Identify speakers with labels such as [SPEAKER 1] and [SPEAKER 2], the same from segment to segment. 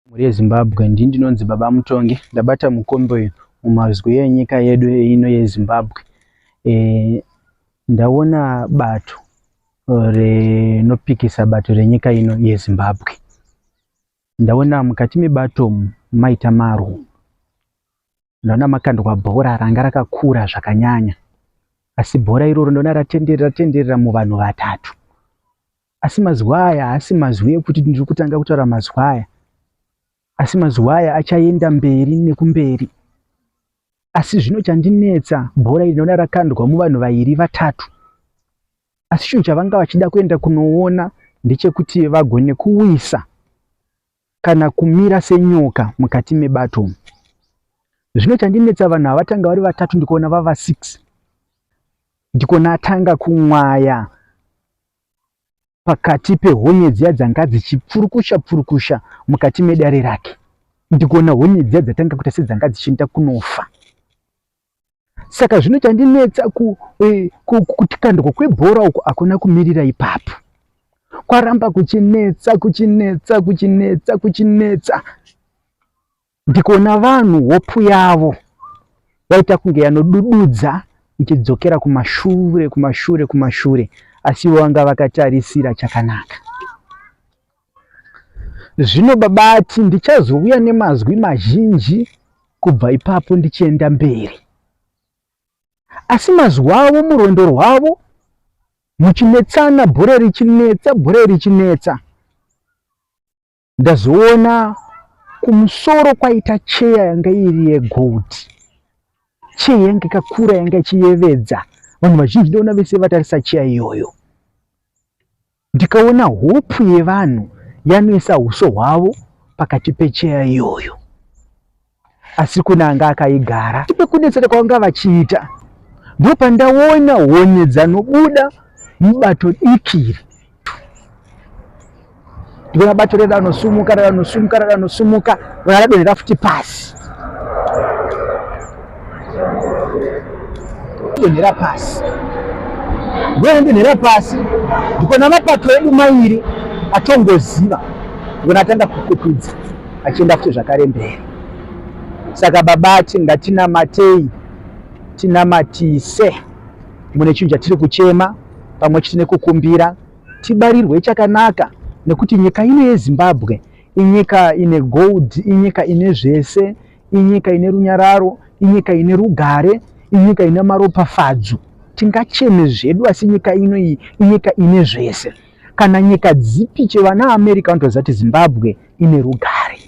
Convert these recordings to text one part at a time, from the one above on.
[SPEAKER 1] Mhuri yeZimbabwe, ndini ndinonzi Baba Mutongi, ndabata mukombe uyu mumazwi enyika yedu ino yeZimbabwe. E, ndaona bato rinopikisa bato renyika ino yeZimbabwe. Ndaona mukati mebato umu maita marwo. Ndaona makandwa bhora ranga rakakura zvakanyanya, asi bhora iroro ndaona ratenderera tenderera muvanhu vatatu. Asi mazwi aya haasi mazwi ekuti ndiri kutanga kutaura mazwi aya, asi mazwi aya achaenda mberi nekumberi. Asi zvino chandinetsa, bhora iri ndinoona rakandwa muvanhu vairi vatatu, asi chinhu chavanga vachida kuenda kunoona ndechekuti vagone kuwisa kana kumira senyoka mukati mebato umu. Zvino chandinetsa, vanhu ava vatanga vari vatatu, ndikuona vava 6, ndikuona atanga kumwaya pakati pehonye dziya dzanga dzichipfurukusha pfurukusha mukati medare rake. Ndikuona honye dziya dzatanga kuita sedzanga dzichienda kunofa. Saka zvino chandinetsa kutikandwa kwebhora uku hakuna kumirira ipapo, kwaramba kuchinetsa kuchinetsa kuchinetsa kuchinetsa. Ndikuona vanhu hopu yavo yaita kunge yanodududza ichidzokera kumashure kumashure kumashure, asi ivo vanga vakatarisira chakanaka. Zvino baba ati ndichazouya nemazwi mazhinji kubva ipapo ndichienda mberi, asi mazwi avo murwendo rwavo muchinetsana, bhora richinetsa, bhora richinetsa. Ndazoona kumusoro kwaita cheya yanga iri yegold. Cheya yanga yakakura yanga ichiyevedza. Vanhu vazhinji ndoona vese vatarisa cheya iyoyo. Ndikaona hopu yevanhu yanoisa huso hwavo pakati pecheya iyoyo. Asi kuna anga akaigara pekunetsana kwavanga vachiita, ndopandaona honye dzanobuda mubato diki iri. Ndikuona bato reda anosumuka, rada anosumuka, rada anosumuka, radonhera futi pasi, donhera pasi, ndodonhera pasi. Ndikuona mapato edu mairi atongoziva, ndikuona atanga kukwikwidza achienda futi zvakare mberi. Saka baba ati ngatinamatei, tinamatise mune chinhu chatiri kuchema pamwe chete nekukumbira tibarirwe chakanaka, nekuti nyika ino yeZimbabwe inyika ine gold, inyika ine zvese, inyika ine runyararo, inyika ine rugare, inyika ine maropafadzo. Tingacheme zvedu, asi nyika ino iyi inyika ine zvese. Kana nyika dzipi chevana America vanotoziva kuti Zimbabwe ine rugare.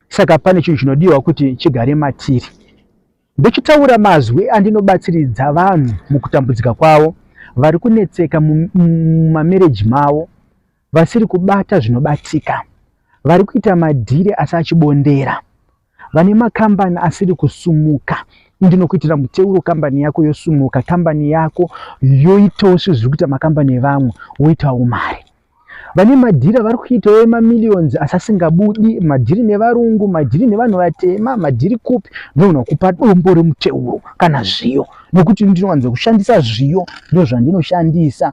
[SPEAKER 1] Saka pane chinhu chinodiwa kuti chigare matiri. Ndochitaura mazwi andinobatsiridza vanhu mukutambudzika kwavo, vari kunetseka mumamereji mavo, vasiri kubata zvinobatika, vari kuita madhiri asi achibondera, vane makambani asiri kusumuka. Ndinokuitira muteuro, kambani yako yosumuka, kambani yako yoitawo sezviri kuita makambani evamwe, woitawo mari. Vane madhiri avari kuitawo emamillions asi asingabudi, madhiri nevarungu, madhiri nevanhu vatema, madhiri kupi. Ndinogona kupa dombo remuteuro kana zviyo, nekuti ndinowanza kushandisa zviyo, ndozvandinoshandisa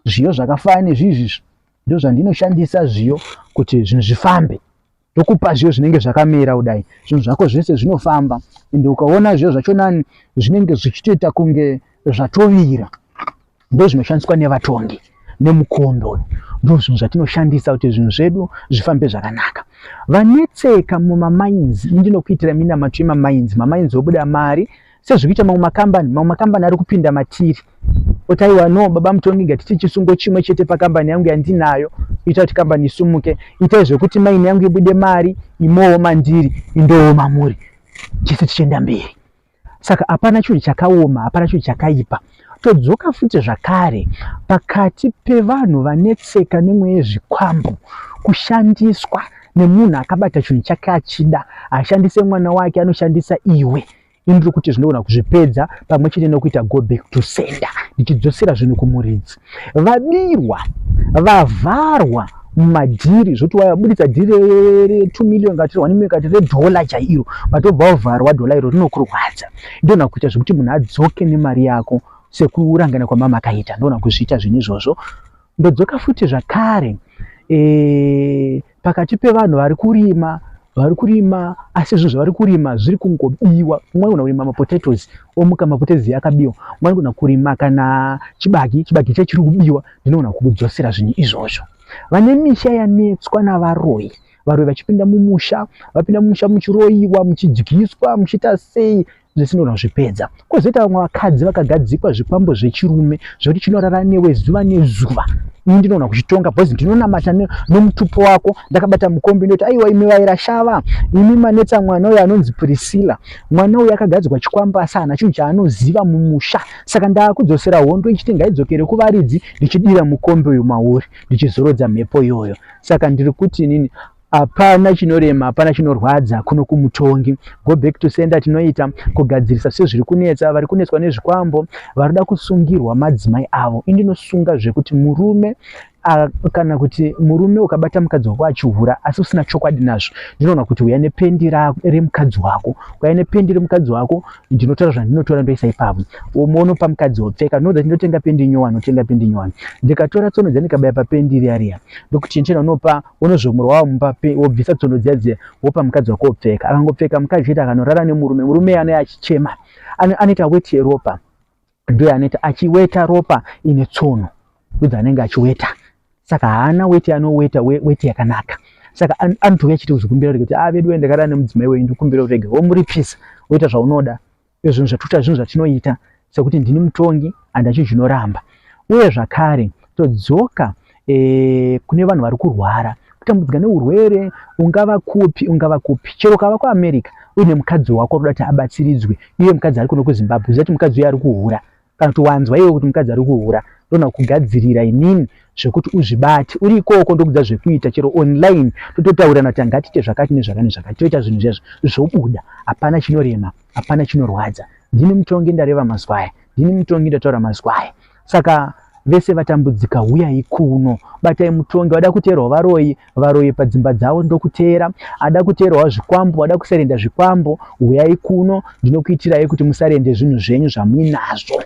[SPEAKER 1] zviyo zvakafanana nezvizvi, ndozvandinoshandisa zviyo kuti zvinhu zvifambe. Ndokupa zviyo zvinenge zvakamira kudai, zvinhu zvako zvese zvinofamba, ende ukaona zviyo zvachonani zvinenge zvichitoita kunge zvatovira. Ndozvinoshandiswa nevatongi nemukombe uyu, ndozvinhu zvatinoshandisa kuti zvinhu zvedu zvifambe zvakanaka. Vanetseka mumamainzi, ndinokuitira minamato yemamainzi, mamainzi obuda mari sezvikuita mamwe makambani. Mamwe makambani ari kupinda matiri oti aiwa, no baba Mutongi, ngatiti chisungo chimwe chete pakambani yangu yandinayo, ita kuti kambani isumuke, itai zvekuti maini yangu ibude mari, imowo mandiri, indowo mamuri, chese tichienda mberi. Saka hapana chinhu chakaoma, hapana chinhu chakaipa. Todzoka futi zvakare pakati pevanhu vanetseka nemweya yezvikwambo, kushandiswa nemunhu akabata chinhu chake achida, ashandise mwana wake, anoshandisa iwe. Ini ndiri kuti zvinogona kuzvipedza pamwe chete nekuita go back to sender, ndichidzosera zvinhu kumuridzi. Vabirwa, vavharwa mumadhiri, zvoti wabuditsa dhiri re2 million kati 1 million kati redhola chairo, vatobva wavharwa, dhola iro rinokurwadza. Ndogona kuita zvekuti munhu adzoke nemari yako sekurangana kwamama akaita, ndogona kuzviita zvinhu izvozvo. Ndodzoka futi zvakare e, Pakati pevanhu vari kurima, vari kurima asi zvinhu zvavari kurima zviri kungobiwa. Umwe anogona kurima mapotatoes omuka mapotatoes akabiwa. Umwe anogona kurima kana chibage, chibage chacho chiri kubiwa. Ndinogona kukudzosera zvinhu izvozvo. Vane misha yanetswa navaroyi, varoyi vachipinda mumusha, vapinda mumusha muchiroyiwa, muchidyiswa, muchiita sei, zvese ndinogona kuzvipedza. Kozoita vamwe vakadzi vakagadzikwa zvikwambo zvechirume zvekuti chinorara newe zuva nezuva. Ini ndinogona kuchitonga because ndinonamata nomutupo wako ndakabata mukombe ndoti aiwa imi vaira shava, imi manetsa mwana uyo anonzi Priscilla. Mwana uyu akagadzikwa chikwambo asi haana chinhu chaanoziva mumusha. Saka ndakudzosera hondo ichiti ngaidzokere kuvaridzi ndichidira mukombe uyu mauri ndichizorodza mhepo iyoyo. Saka ndiri kuti inini hapana chinorema, hapana chinorwadza kuno kumutongi. Go back to sender tinoita kugadzirisa sezviri kunetsa vari kunetswa nezvikwambo, varikuda kusungirwa madzimai avo. Ini ndinosunga zvekuti murume kana kuti murume ukabata mukadzi wako achihura asi usina chokwadi nazvo, ndinoona kuti uya nependi remukadzi wako, ukauya nependi remukadzi wako ndinotora zvandinotora ndoisa ipapo, unopa mukadzi wopfeka. Ndinoudza kuti ndotenga pendi nyowani, otenga pendi nyowani. Ndikatora tsono dziya ndikabaya papendi riya riya, ndokuti chinchena unopa unozvomora wava mumba, wobvisa tsono dziya dziya wopa mukadzi wako wopfeka. Akangopfeka mukadzi chete akanorara nemurume, murume anouya achichema, anoita weti yeropa, ndoyo anoita achiweta ropa ine tsono, ndodzo anenge achiweta. Saka haana weti anoweta weti yakanaka. Saka anotouya achiti kuzokumbira kuti ah vedu ndakarara nemudzimai wenyu, ndikumbira urege, womuripisa, woita zvaunoda. Izvo zvinhu zvatuta, zvinhu zvatinoita sekuti ndini mutongi and acho zvinoramba. Uye zvakare todzoka kune vanhu vari kurwara, kutambudzika neurwere, ungava kupi, ungava kupi, chero ukava kuAmerica uine mukadzi wako unoda kuti abatsiridzwe, iye mukadzi ari kuno kuZimbabwe, ziva kuti mukadzi uyo ari kuhura, kana kuti wanzwa iwe kuti mukadzi ari kuhura, ndogona kugadzirira inini zvekuti uzvibate uri ikoko, ndokudza zvekuita chero online, tototaurirana kuti ngatiite zvakati nezvakati nezvakati, toita zvinhu zvezvo zvobuda. Hapana chinorema, hapana chinorwadza. Ndini mutongi ndareva mazwi aya, ndini mutongi ndataura mazwi aya. Saka vese vatambudzika huyai kuno, batai mutongi. Vada kuteerwa varoyi, varoyi padzimba dzavo ndokuteera, ada kuteerwa zvikwambo, vada kusarenda zvikwambo, huyai kuno, ndinokuitirai kuti musarende zvinhu zvenyu zvamuinazvo.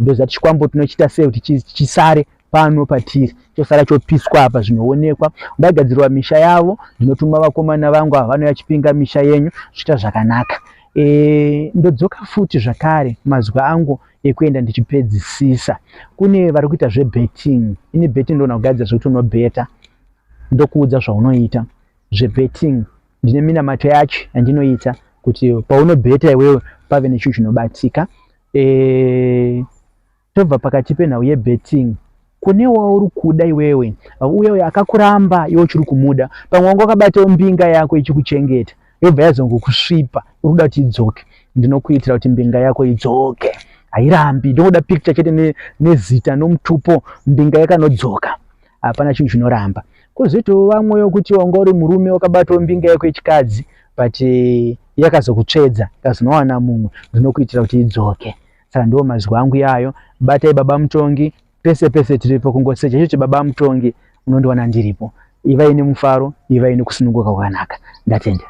[SPEAKER 1] Ndoziva kuti chikwambo tinochiita sei kuti chisare pano patiri, chosara chopiswa apa zvinoonekwa. Ndagadzirwa misha yavo, ndinotuma vakomana vangu ava vanouya chipinga misha yenyu zvichiita zvakanaka. Ndodzoka futi zvakare mazwi angu ekuenda ndichipedzisisa. Kune vari kuita zvebetting, ini betting ndogona kugadzira zvekuti unobheta, ndokuudza zvaunoita zvebetting. Ndine minamato yacho yandinoita kuti paunobheta iwewe pave nechinhu chinobatika. Tobva pakati penhau yebetting, kune wauri kuda iwewe, uye uyo akakuramba iwe uchiri kumuda, pamwe wanga wakabatawo mbinga yako ichikuchengeta, yobva yazongokusvipa, uri kuda kuti idzoke. Ndinokuitira kuti mbinga yako idzoke, hairambi. Ndinoda picture chete nezita nomutupo, mbinga yakanodzoka, hapana chinhu chinoramba. Kwozoitawo vamwe kuti wanga uri murume wakabatawo mbinga yako yechikadzi, but yakazokutsvedza ikazonowana mumwe, ndinokuitira kuti idzoke. Saka ndiwo mazwi angu yayo. Batai baba mutongi pese pese tiripo, kungosecha chete baba mutongi unondiwana ndiripo. Ivai nemufaro, ivai nekusununguka kwakanaka. Ndatenda.